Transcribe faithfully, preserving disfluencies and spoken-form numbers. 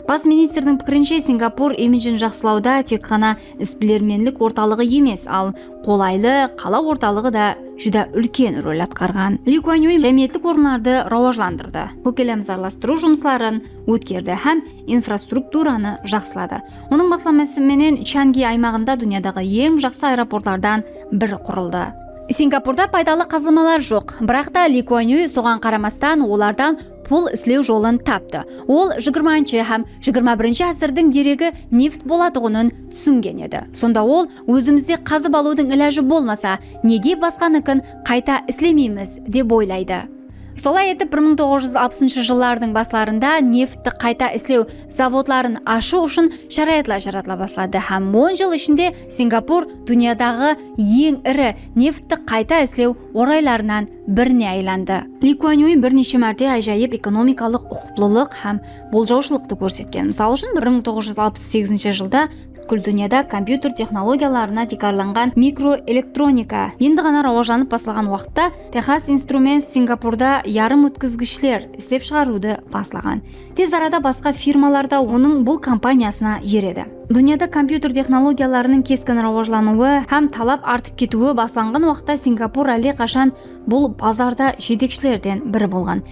Bas ministrdiń pikirinshe, Singapur imijin jaqsılawda tek ǵana isbilermenlik ortalıǵı emes, al qolaylı qala ortalıǵı da júdá úlken rol atqarǵan. Li Kuan Yu jámiyetlik orınlardı rawajlandırdı, kókelemzarlastırıw jumısların ótkerdi hám infrastrukturanı jaqsıladı. Onıń baslaması menen Changi aymaǵında dúnyadaǵı eń jaqsı aeroportlardan biri qurıldı. Singapurda paydalı qazılmalar joq, biraq ta Li Kuan Yu soǵan qaramastan olardan pul islew jolın taptı. Ol jigirmanshı hám jigirma birinshi ásirdiń deregi neft bolatuǵının túsingen edi. Sonda ol, ózimizde qazıp alıwdıń ilajı bolmasa, nege basqanikin qayta islemeymiz, dep oylaydı. Solay etip, bir mıń toǵız júz alpısınshı jıllardıń baslarında neftti qayta islew zavodların ashıw ushın sharayatlar jaratıla basladı hám on jıl ishinde Singapur dúnyadaǵı eń iri neftti qayta islew oraylarınan birine aylandı. Li Kuan Yu bir neshe márte ájayıp ekonomikalıq uqıplılıq hám boljawshılıqtı kórsetken. Mısal ushın, bir mıń toǵız júz alpıs segizinshi jılda pútkil dúnyada kompyuter texnologiyalarına tiykarlanǵan mikroelektronika endi ǵana rawajlanıp baslaǵan waqıtta Texas Instruments Singapurda yarım ótkizgishler islep shıǵarıwdı baslaǵan. Tez arada basqa firmalar da onıń bul kompaniyasına eredi. Dúnyada kompyuter texnologiyalarınıń keskin rawajlanıwı hám talap artıp ketiwi baslanǵan waqıtta Singapur álle qashan bul bazarda jetekshilerden biri bolǵan.